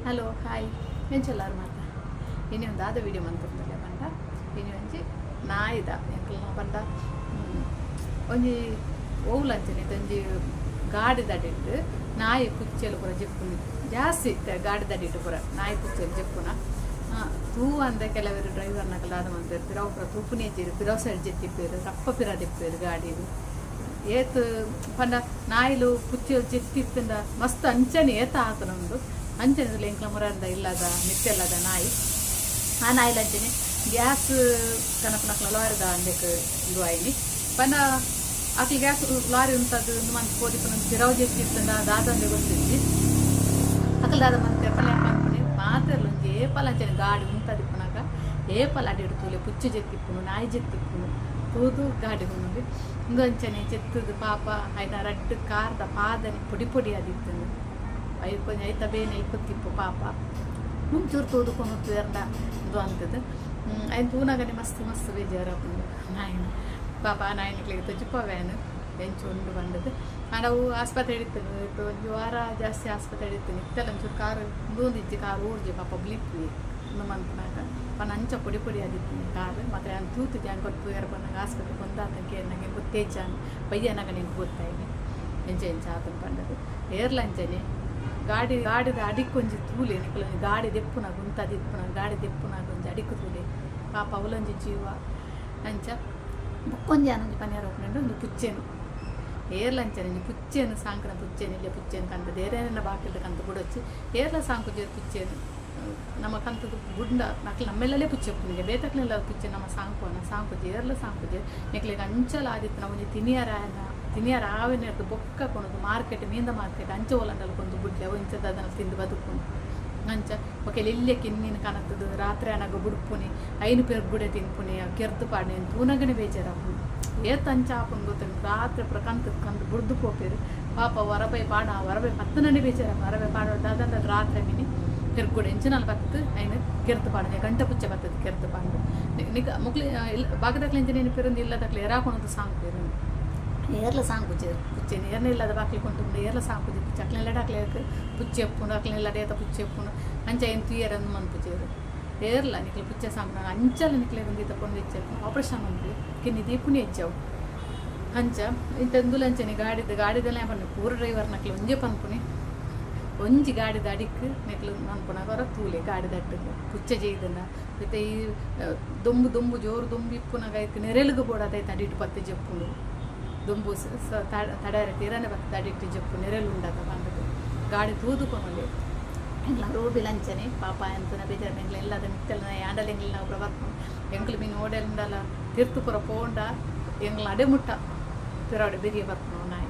Hello hi, ಎಂಚೊಲ್ಲಾರ್ ಮಾತ? ಇನಿ ಒಂದು ದಾದ ವಿಡಿಯೋ ಮಂತೊಂದುಲ್ಲೆ ಪಂಡ, ಇನಿ ಒಂಜಿ ನಾಯಿದ ಎಂಕಲ್ನ ಪಂಡ ಒಂಜಿ ಓವುಲಂಚನೆ ಒಂಜಿ ಗಾಡಿದಡಿಟ್ ನಾಯಿ ಪುಚ್ಚೆಲು ಪೂರ ಜೆಪ್ಪುನಿ ಜಾಸ್ತಿ ಇತ್ತೆ. ಗಾಡಿದಡಿಟ್ ಪೂರ ನಾಯಿ ಪುಚ್ಚೆಲು ಜೆಪ್ಪುನ ತೂವಂದೆ ಕೆಲವೆರ್ ಡ್ರೈವರ್ನಕುಲು ದಾದ ಮಲ್ಪೆರ್, ಪಿರವು ಪೂರ ತೂಪುನೇ ಇಜ್ಜೆರ್. ಪಿರವು ಸೈಡ್ ಜೆತ್ತಿಪ್ಪೆರ್, ರಪ್ಪ ಪಿರ ದೆಪ್ಪೆರ್ ಗಾಡಿಗ್. ಏತ್ ಪಂಡ ನಾಯಿಲು ಪುಚ್ಚೆಲು ಜೆತ್ತಿತ್ತುಂಡ ಮಸ್ತ್ ಅಂಚನೆ ಏತ್ ಆತುಂಡ ಉಂಡು ಅಂಚನೆ. ಎಂಕ್ಲ ಮುರಾನಿದ ಇಲ್ಲದ ಮಿತ್ತೆಲ್ಲದ ನಾಯಿ, ಆ ನಾಯಿಲ ಅಂಚನೆ ಗ್ಯಾಸ್ ಕನಪುನಕ್ಲ ಲಾರಿದ ಅಂದೆಕ್ ಉಂದು ಆಯಿನಿ. ಪಂಡ ಅಕ್ಲ್ ಗ್ಯಾಸ್ ಲಾರಿ ಉಂತದ್ ಉಂದು ಮಂತ್ ಪೋದಿಪ್ಪುನ ಪಿರವು ಜೆತ್ತಿತ್ತುಂಡ ದಾದಂದೆ ಗೊತ್ತಿಜ್ಜಿ. ಅಕಲ್ ದಾದ ಮಂತೆರ್ ಪಂಡ, ಪನ್ಪುನಿ ಮಾತೆರ್ಲ ಒಂಜಿ ಏಪಲ ಅಂಚನೆ ಗಾಡಿ ಉಂತದಿಪ್ಪುನಗ ಏಪಲ ಅಡಿಡ್ ತೂಲೆ, ಪುಚ್ಚೆ ಜೆತ್ತಿಪ್ಪುನು, ನಾಯಿ ಜೆತ್ತಿಪ್ಪುನು, ತೂದು ಗಾಡಿ ಉಂದು ಉಂದು ಅಂಚನೆ ಜೆತ್ತುದು ಪಾಪ ಐನ ರಡ್ಡ್ ಕಾರ್ದ ಪಾದನೆ ಪೊಡಿ ಪೊಡಿ ಆದಿತ್ತುಂಡು. ಐಕ್ ಒಂಜಿ ಐತ ಬೇನೆ ಇಪ್ಪುತ್ತಿಪ್ಪು ಪಾಪ. ಒಂಚೂರು ತೂದು ಕೊನೊತುವೆರ್ಂಡ ಉಂದು ಅಂತದು. ಐನ್ ತೂನಗನೆ ಮಸ್ತ್ ಮಸ್ತ್ ಬೇಜಾರಾಪುಂಡು. ನಾಯಿನ ಪಾಪ, ಆ ನಾಯಿನಕ್ಲೆಗ್ ತೊಜಿಪಾವೇನ್ ಎಂಚ ಉಂಡು ಪಂಡುದು. ಆಂಡ ಅವು ಆಸ್ಪತ್ರೆ ಇತ್ತುಂಡು. ಇತ್ತೆ ಒಂಜಿ ವಾರ ಜಾಸ್ತಿ ಆಸ್ಪತ್ರೆ ಇತ್ತುಂಡು. ಇತ್ತೆಲ ಒಂಚೂರು ಕಾರ್ ಉಂದೊಂದಿಜ್ಜಿ, ಕಾರ್ ಊರ್ಜಿ ಪಾಪ ಬುಲಿಪುವೆ ಉಂದು ಮನ್ಪುನಗ. ಪಂಡ ಅಂಚ ಪೊಡಿ ಪೊಡಿ ಆದಿತ್ತಿನಿ ಕಾರ್ ಮಾತ್ರ. ಯಾನ್ ತೂತುಜಿ. ಯಾನ್ ಕೊರ್ದು ತೂಯೆರೆ ಪೋನಗ ಆಸ್ಪತ್ರೆ ಕೊಂದಾತನ ಕೇನ್ನಗ ಎಂಕ್ ಗೊತ್ತೇಜ್ಜಾಂಡ್. ಬಯ್ಯನಗ ಎಂಕ್ ಗೊತ್ತಾಯಿನಿ ಎಂಚ ಎಂಚ ಆತುಂಡು ಪಂಡುದು. ಏರ್ಲ ಅಂಚನೆ ಗಾಡಿ ಗಾಡಿದ ಅಡಿಕ್ ಒಂಜಿ ತೂಲೆ. ನಿಕುಲು ಒಂಜಿ ಗಾಡಿ ದೆಪ್ಪುನಗ, ಉಂತದ್ ಇಪ್ಪುನಗ, ಗಾಡಿ ದೆಪ್ಪುನಗ ಒಂಜಿ ಅಡಿಕ್ ತೂಲೆ. ಪಾಪ ಅವಲೊಂಜಿ ಜೀವ ಅಂಚ. ಬೊಕ್ಕೊಂಜಿ ಯಾನೊಂಜಿ ಪನಿಯಾರ ಉಪ್ಪುನಂಡ, ಒಂದು ಪುಚ್ಚೆನು. ಏರ್ಲ ಅಂಚನೆ ಒಂಜಿ ಪುಚ್ಚೆನು ಸಾಂಕುನ ಪುಚ್ಚೆನು, ಇಲ್ಯ ಪುಚ್ಚೆನು ಕಂತುದು ಏರೇನ ಬಾಕಿಲ್ಡ್ ಕಂತು ಬುಡೊಚ್ಚಿ. ಏರ್ಲ ಸಾಂಕುಜೆರ್ ಪುಚ್ಚೆನು. ನಮ ಕಂತುದು ಬುಡ್ಂಡ ನಕ್ಲು ನಮ್ಮೆಲ್ಲಲೇ ಪುಚ್ಚೆ ಉಪ್ಪುನಿಗೆ, ಬೇತಕ್ಲೆಲ್ಲ ಪುಚ್ಚೆ ನಮ ಸಾಂಕುವನ? ಸಾಂಕುಜಿ, ಏರ್ಲ ಸಾಂಕುಜೆರ್. ನಿಕ್ಲೆಗ್ ಅಂಚಲ ಆದಿತ್ತು ಒಂಜಿ ತಿನಿಯರ ಆಯನ ತಿನಿಯರ ಆವಿನೆರ್ದ್ ಬೊಕ್ಕ ಕೊನೊದು ಮಾರ್ಕೆಟ್, ಮೀನ್ದ ಮಾರ್ಕೆಟ್ ಅಂಚ ಓಲಂಡಲ ಕೊಂದು ಬುಡ್ಲೆ. ಅವು ಇಂಚ ದಾದನ ತಿಂದು ಬದುಕುಂಡು ಅಂಚ. ಬೊಕ ಎಲ್ಯ ಕಿನ್ನಿನ್ ಕನತುದು ರಾತ್ರೆ ಆನಗ ಬುಡ್ಪುನಿ, ಐನ್ ಪೆರ್ಗುಡೆ ತಿನ್ಪುನಿ, ಕೆರ್ದ್ ಪಾಡ್ನಿ. ತೂನಗನೆ ಬೇಜಾರಾಪುಂಡು. ಏತ್ ಅಂಚ ಆಪುಂಡು ಗೊತ್ತುಂಡು. ರಾತ್ರೆ ಪೂರ ಕಂತ್ ಕಂತ್ ಬುಡ್ದು ಪೋಪೆರ್ ಪಾಪ. ಒರಬೈ ಪಾಡ ಒರಬೈ ಪತ್ತುನನೆ ಬೇಜಾರಾಪುಂಡು. ಅರಬೈ ಪಾಡ ದಾದಂಡ ರಾತ್ರೆ ಮಿನಿ ಪೆರ್ಗುಡೆ ಎಂಚಿನಾಲ್ ಬತ್ತುದು ಐನ್ ಕೆರ್ದ್ ಪಾಡುನೆ. ಗಂಟೆ ಪುಚ್ಚೆ ಬತ್ತುದು ಕೆರ್ದ್ ಪಾಡುನೆ. ನಿಕ ಮೊಕ್ಲೆ ಬಾಕಿದಕ್ಲೆ ಎಂಚ ನೆನಪೆರ್, ಇಲ್ಲದಕ್ಲೆ ಎರಾ ಕೊನೊದು ಸಾಂಕುವೆರ್. ಏರ್ಲ ಸಾಂಕುಜೆರ್ ಪುಚ್ಚೆನ್. ಏರ್ನ ಇಲ್ಲದ ಬಾಕಿಲ್ ಕೊಂತುಂಡು ಏರ್ಲ ಸಾಂಕುಜೆರ್ ಪುಚ್ಚೆ. ಅಕ್ಲೆನ ಅಕ್ಲೆಗ್ ಪುಚ್ಚೆ ಉಪ್ಪುಂಡು, ಅಕ್ಲೆನ ಇಲ್ಲಡ್ ಏತ ಪುಚ್ಚೆ ಉಪ್ಪುಂಡು. ಅಂಚ ಐನ್ ತೂಯೆರೆ ಅಂದ್ ಮನ್ಪುಜೆರ್. ಏರ್ಲ ನಿಕ್ಲೆ ಪುಚ್ಚೆ ಸಾಂಕುನ ಅಂಚಲ ನಿಕ್ಲೆಗ್ ಒಂಜಿ ಪೊಂಡು ಇಜ್ಜೆರ್, ಆಪರೇಷನ್ ಮನ್ಪುಲೆ, ಕಿನ್ನಿ ದೀಪುನಿ ಇಜ್ಜವು ಅಂಚ. ಇಂತ ಇಂದುಲ ಅಂಚನೆ ಗಾಡಿದ ಗಾಡಿದಲ್ಲೇ ಪನ್ಪುನಿ. ಪೂರ ಡ್ರೈವರ್ನಕ್ಲೆ ಒಂಜೇ ಪನ್ಪುನಿ, ಒಂಜಿ ಗಾಡಿದ ಅಡಿಕ್ ನಿಕ್ಲು ಮನ್ಪುನಗ ಒರ ತೂಲೆ. ಗಾಡಿದ ಅಟ್ಟುಗ್ ಪುಚ್ಚೆ ಜೈದಂಡ ಇತ್ತೆ ಈ ದೊಂಬು ದೊಂಬು ಜೋರು ದೊಂಬು ಇಪ್ಪುನಗ ಐಕ್ ನೆರೆಲುಗು ಬೋಡಾದ್ ಐತ ಅಡಿಟ್ ಪತ್ತ್ ಜೆಪ್ಪುಂಡು. ದೊಂಬು ತಡೆಯರೆ ತೀರನೆ ಬತ್ತುದು ಅಡಿಟ್ ಜೆಪ್ಪು, ನೆರೆಲು ಉಂಡತ ಪಂಡುದು. ಗಾಡಿ ತೂದು ಕೊನೊಲಿ. ಎಂಕ್ಲ ರೂಬಿಲ ಅಂಚನೆ ಪಾಪ ಎಂತನ ಬೇಜಾರ್. ಎಂಕ್ಲ ಇಲ್ಲದ ಮಿತ್ತೆಲ್ಲ ಆಂಡಲ ಎಂಕ್ಲ ಪೂರ ಬರ್ಪುಂಡು. ಎಂಕ್ಲು ಮೀನ್ ಓಡೆಂಡಲ ತಿರ್ತು ಪೂರ ಪೋಂಡ ಎಂಕ್ಲ ಅಡೆ ಮುಟ್ಟ ಪಿರಾವಡೆ ಬೆರಿಯೆ ಬರ್ಪುಂಡು ನಾಯಿ.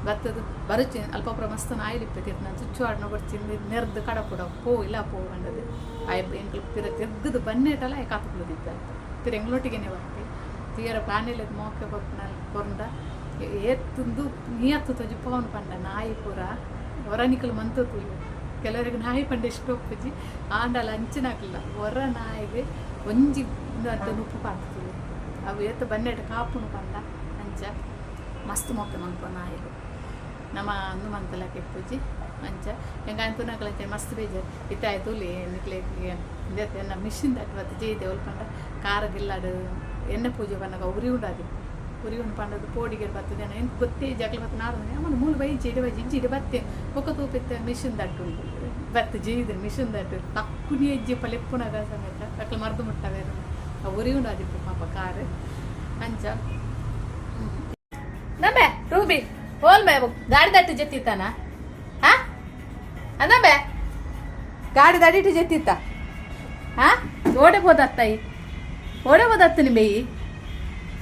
ಬತ್ತದು ಬರುಚಿ ಅಲ್ಪ ಪೂರ ಮಸ್ತ್ ನಾಯಿಲು ಇಪ್ಪೆ ತಿರ್ತು. ನಾನು ಚುಚ್ಚು ಆಡ್ನ ಬೊಡ್ಚಿಂದು ನೆರ್ದು ಕಡಪುಡ ಪೋ ಇಲ್ಲ ಪೋ ಪಂಡದು. ಆಯ್ ಎಂಕ್ಲು ಪಿರ ತಿರ್ಗುದು ಬನ್ನೇಟಲ ಆಯ್ ಕಾತುಕುಲ್ಲುದಿತ್ತೆ ಅಲ್ಪ. ಪಿರ ಎಂಕ್ಲೊಟ್ಟಿಗೆನೆ ಬರ್ಪೆ. ತೂಯರ ಪ್ರಾಣಿಲೆಗ್ ಮೋಕೆ ಕೊರ್ಪುನ ಕೊರ್ಂಡ ಏತುಂದು ನಿಯತ್ತು ತೊಜಿಪಾವುನು ಪಂಡ ನಾಯಿ ಪೂರ ಒರ ನಿಕುಲು ಮಂತು ತೂಲೆ. ಕೆಲವರಿಗೆ ನಾಯಿ ಪಂಡ ಇಷ್ಟ ಉಪ್ಪುಜಿ, ಆಂಡಲ ಅಂಚಿನಕ್ಲ ಒರ ನಾಯಿಗ್ ಒಂಜಿ ಉಂದು ನುಪ್ಪು ಪಾಡ್ದು ಅವು ಏತ್ ಬನ್ನೆಟ್ ಕಾಪುನು ಪಂಡ ಅಂಚ ಮಸ್ತ್ ಮೋಕೆ ಮನ್ಪುವ ನಾಯಿಲು. ನಮ ಅಂದು ಮಂತಲಕ ಇಪ್ಪುಜಿ ಅಂಚ. ಎಂಕ್ ತೂನಗಲ ಅಂಚ ಮಸ್ತ್ ಬೇಜಾರ್. ಇತ್ತೆ ಆಯ್ ತೂಲಿ ನಿಕ್ಲೆಗ್ ಇಂದೆತ ಎನ್ನ ಮಿಷಿನ್ ದಟ್ ಬತ್ತ್ ಜೈದೆ. ಒಲ್ಪ ಪಂಡ ಕಾರ್ ಗಿಲ್ಲಡ್ ಎಣ್ಣೆ ಪೂಜೆ ಪನ್ನಗ ಉರಿ ಉಂಡಾದಿಪ್ಪು. ಉರಿ ಉಂಡು ಪಂಡದು ಪೋಡಿಗೆಡ್ ಬತ್ತುದು ಎಂಕ್ ಗೊತ್ತೇ ಇಜ್ಜಿ. ಅಕ್ಲು ಬತ್ತ್ ನಾಡೊಂದು ಅಮ್ಮನ ಮೂಲು ಬೈಜಿ ಇಡೆ ಬೈಜಿ ಇಜ್ಜಿ ಇಡೆ ಬತ್ತೆ. ಬೊಕ ತೂಪಿತ್ತೆ ಮಿಷಿನ್ ದಟ್ಟು ಉಂಡು. ಬತ್ತ್ ಜೈದೆ ಮಿಷಿನ್ ದಟ್ಟು ತಕ್ಕುನಿ ಇಜ್ಜಿ ಲೆಪ್ಪುನಗ ಸಮೇತ. ಅಕ್ಲು ಮರ್ದ್ ಮುಟ್ಟವೇರು ಉರಿ ಉಂಡಾದಿಪ್ಪು ಪಾಪ ಕಾರ್ ಅಂಚ. ನಂಬೆ ರೂಬಿ ಹೋಲ್ ಬೇ ಗಾಡಿ ದಟ್ಟು ಜೆತ್ತಿತ್ತಾನ? ಹಾ ಅಂದಂಬೆ, ಗಾಡಿ ದಡಿಟ್ಟು ಜೆತ್ತಿತ್ತ? ಹಾ ಓಡೆ ಹೋದತ್ತಾಯಿ, ಓಡೆ ಹೋದತ್ತು ನಿಂಬೆಯಿ?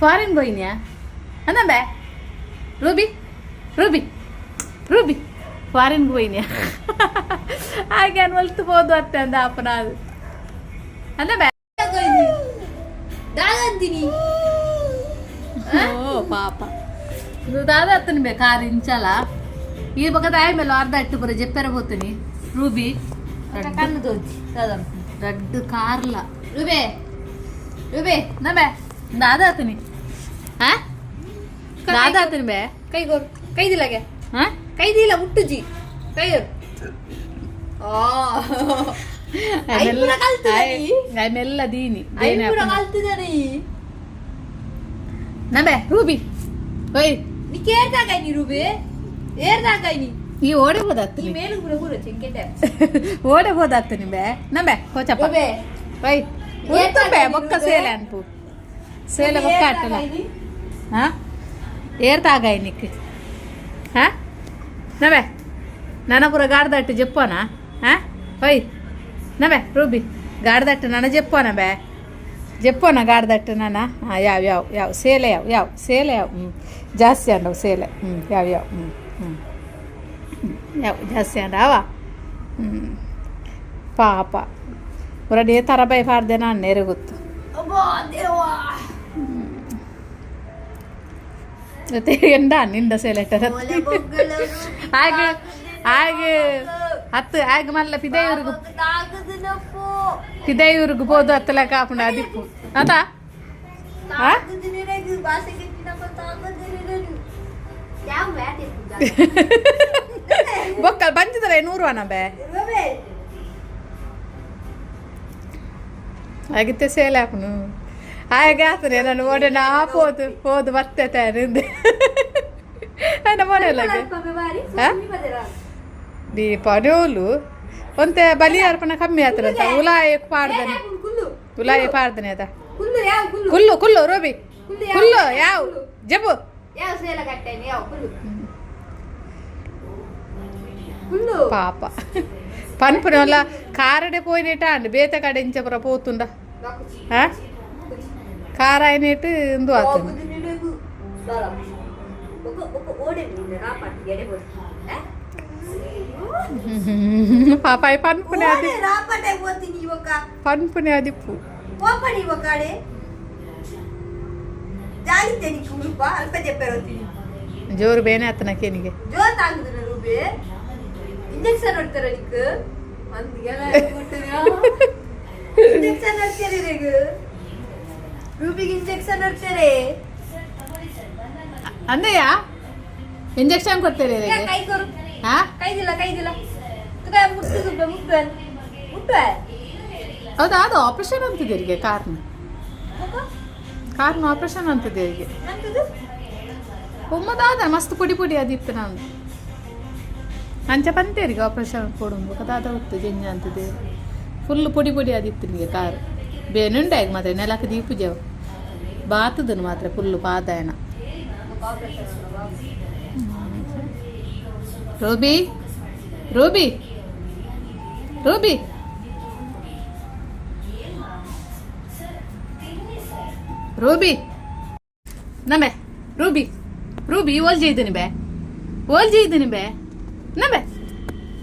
ಫಾರಿನ್ ಗೋಯಿನ್ಯಾ ಅಂದಂಬೆ? ರೂಬಿ ರೂಬಿ ರೂಬಿ ಫಾರಿನ್ ಗೋಯಿನ್ಯಾ? ಹಾಗೆ ಅನ್ವಲ್ತು ಬೋದು ಅತ್ತೆ ಅಂದ ಅಪ್ಪನ ಅದು ಅಂದಂಬೆ. ದಾದಂತೀನಿ. ಓ ಪಾಪ, ಇದು ದಾದ ಅತ್ತನ ಬೇ ಕಾರ್ ಇಂಚಲ. ಈ ಬೊಕ ದಾಯ ಮೇಲೆ ಅರ್ಧ ಅಟ್ಟು ಪೂರ ಜೆಪ್ಪೆರ ಪೋತೀನಿ ರೂಬಿ. ಕಣ್ಣು ತೋಜಿ ದಾದ. ರಡ್ಡು ಕಾರ್ಲ. ರೂಬೆ ರೂಬೆ. ನಬೆ ದಾದ ಆತನಿ? ಹಾ ದಾದ ಆತನಿ ಬೇ? ಕೈ ಕೊರು, ಕೈದಿಲ್ಲಗೆ. ಹಾ. ಕೈದಿಲ್ಲ ಮುಟ್ಟುಜಿ, ಕೈ ಕೊರು. ಮೆಲ್ಲ ದೀನಿ ನಂಬೆ ರೂಬಿ ಓಯ್. ನೀ ರೂಬಿ ಏರ್ದಾಗೈನಿ. ಈ ಓಡೆ ಹೋದಾಗ್ತೀನಿ. ಈ ಮೇಲುಗ್ ಪೂರ ಕೂರ ಚೆಂಕೆಟೆ. ಓಡೆ ಹೋದಾಗ್ತೀನಿ ಬೇ ನಂಬೆ ಕೋಚಪ್ಪ. ರೂಬೆ. ಒಯ್ ಉಂತುಂಬೆ ಬೊಕ್ಕ ಸೇಲೆ ಅನ್ಪು ಸೇಲೆ ಬೊಕ್ಕ ಆಟಲ. ಹಾ, ಏರ್ತಾಗಾಯ್ ನಿಕ್. ಹಾ ನವೆ ನನ್ನ ಪೂರ ಗಾಡ್ದಟ್ಟು ಜೆಪ್ಪೋನ. ಹಾ ಒಯ್ ನವೆ ರೂಬಿ ಗಾಡ್ದಟ್ಟು ನನ್ನ ಜೆಪ್ಪೋನ ಬೇ ಜೆಪ್ಪೋನ ಗಾಡ್ದಟ್ಟು ನನ್ನ. ಹಾಂ, ಯಾವ ಯಾವ ಯಾವ ಸೇಲೆ, ಯಾವ ಯಾವ ಸೇಲೆ, ಯಾವ. ಹ್ಞೂ, ಜಾಸ್ತಿ ಅಂಡವು ಸೇಲೆ. ಹ್ಞೂ, ಯಾವ ಯಾವ. ಹ್ಞೂ ಹ್ಞೂ ಯಾವ ಜಾಸ್ತಿ ಅಂಡವ. ಹ್ಞೂ, ಪಾಪ ಹೊರಡಿ ತರಬೈ ಪಾಡ್ದೆ ನಾನು ನೇರೆ ಗೊತ್ತು. ಜೊತೆ ಎಂಡ ನಿಂಡ ಸೇಲೆಟರ್ ಹಾಗೆ ಹಾಗೆ ಹತ್ತು ಆಗ ಮಲ್ಲ ಪಿದೆಯೂರಿಗೆ ಪಿದೆಯೂರಿಗೆ ಪೋದು ಹತ್ತಲ ಕಾಪುಂಡ ಅದಿಪ್ಪು ಅತಾ. ಆ? ಬೊಕ್ಕ ಬಂದಿದ್ದಾರೆ 100 ಅನ ಬೇ ಆಗಿತ್ತೆ ಸೇಲೆ ಹಾಕುನು ಹಾಗೆ ಆತನೆ ನಾನು ಓಡೆ ನಾ ಪೋದು ಪೋದು ಬತ್ತೆ ತಯಾರಿಂದೆ ನನ್ನ ಮನೆಯಲ್ಲ ದೀಪಾವಳಿ ಒಂತೆ ಬಲಿ ಅರ್ಪಣ ಕಮ್ಮಿ ಆತರಂತ ಉಲಾಯ ಪಾಡ್ದನೆ ಉಲಾಯ ಪಾಡ್ದನೆ ಅದ. ಕುಲ್ಲು ಕುಲ್ಲು ರೋಬಿ ಕುಲ್ಲು ಯಾವ ಜಬ್ಬು. ಯಾವ ಸೇಲ ಕಟ್ಟೇನೆ ಯಾವ ಕುಲ್ಲು ಕುಲ್ಲು. ಪಾಪ ಪನ್ಪುನಲ್ಲ ಕಾರಡೆ ಪೋಯಿನೇಟ ಅಂಡ್ ಬೇತ ಕಡೆ ಇಂಚಪುರ ಪೋತುಂಡ. ಹಾ, ಕಾರ అయినట్టు ఇందు ಆತನು. ಪಾಪ ಪನ್ಪುನೆ ಅದು ಪನ್ಪುನೆ ಅದಿಪ್ಪು. ಜೋರು ಬೇನೆ ಆತನ ಕೇನಿಗೆ. ಇಂಜೆಕ್ಷನ್ ಹೊಡ್ತಾರ ನಿಕ್ ಇಂಜೆಕ್ಷನ್ ಹೊಡ್ತಾರೆ, ರೂಬಿಗೆ ಇಂಜೆಕ್ಷನ್ ಹೊಡ್ತಾರೆ. ಅಂದಯ್ಯ ಇಂಜೆಕ್ಷನ್ ಕೊಡ್ತೇನೆ. ಕೈ ಕೊರು. ಹಾ. ಕೈದಿಲ್ಲ ಕೈದಿಲ್ಲ ಮುಟ್ಟು ಮುಟ್ಟು ಮುಟ್ಟು. ಹೌದಾ, ಅದು ಆಪರೇಷನ್ ಅಂತಿದ್ದೀರಿಗೆ ಕಾರ್ನ ಕಾರ್ನ ಆಪರೇಷನ್ ಅಂತಿದ್ದೀರಿಗೆ. ಉಮ್ಮದಾದ ಮಸ್ತ್ ಪುಡಿ ಪುಡಿ ಅದಿತ್ತು ನಾನು ಅಂಚ ಪಂತೇರಿಗೆ ಆಪರೇಷನ್ ಕೊಡುಂಬು ಕದಾದ ಹೊತ್ತು ಜಂಜ ಅಂತಿದೆ ಫುಲ್ ಪುಡಿ ಪುಡಿ ಅದಿತ್ತು ನಿಮಗೆ ಕಾರ್ ಬೇನುಂಡಾಗ ಮಾತ್ರ ನೆಲಕ್ಕೆ ದೀಪುಜವು ಬಾತದನು ಮಾತ್ರ ಫುಲ್ಲು ಪಾದಾಯನ. ರೂಬಿ ರೂಬಿ ರೂಬಿ ರೂಬಿ ನಮೆ ರೂಬಿ ರೂಬಿ ಓಲ್ಜೆ ಇದ್ದೀನಿ ಬೇ ಓಲ್ಜೆ ಇದ್ದೀನಿ ಬೇ ನಂಬೆ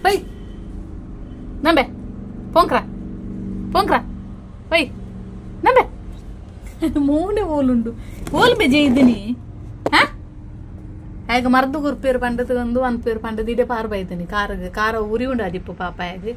ಹೊಯ್ ನಂಬೆ ಪೊಂಕ್ರ ಪೊಂಕ್ರ ಹೊಯ್ ನಂಬೆ ಮೂನೆ ಓಲುಂಡು ಓಲ್ ಬೆಜೆ ಇದ್ದೀನಿ. ಹಾ, ಆಗ ಮರ್ದು ಗುರ್ಪೇರು ಪಂಡದು ಒಂದು ಒಂದು ಪೇರು ಪಂಡದು ಇಡೆ ಪಾರು ಬೈತೀನಿ ಕಾರ್ ಕಾರ ಉರಿ ಉಂಡು ಅದಿಪ್ಪು ಪಾಪ ಆಗ.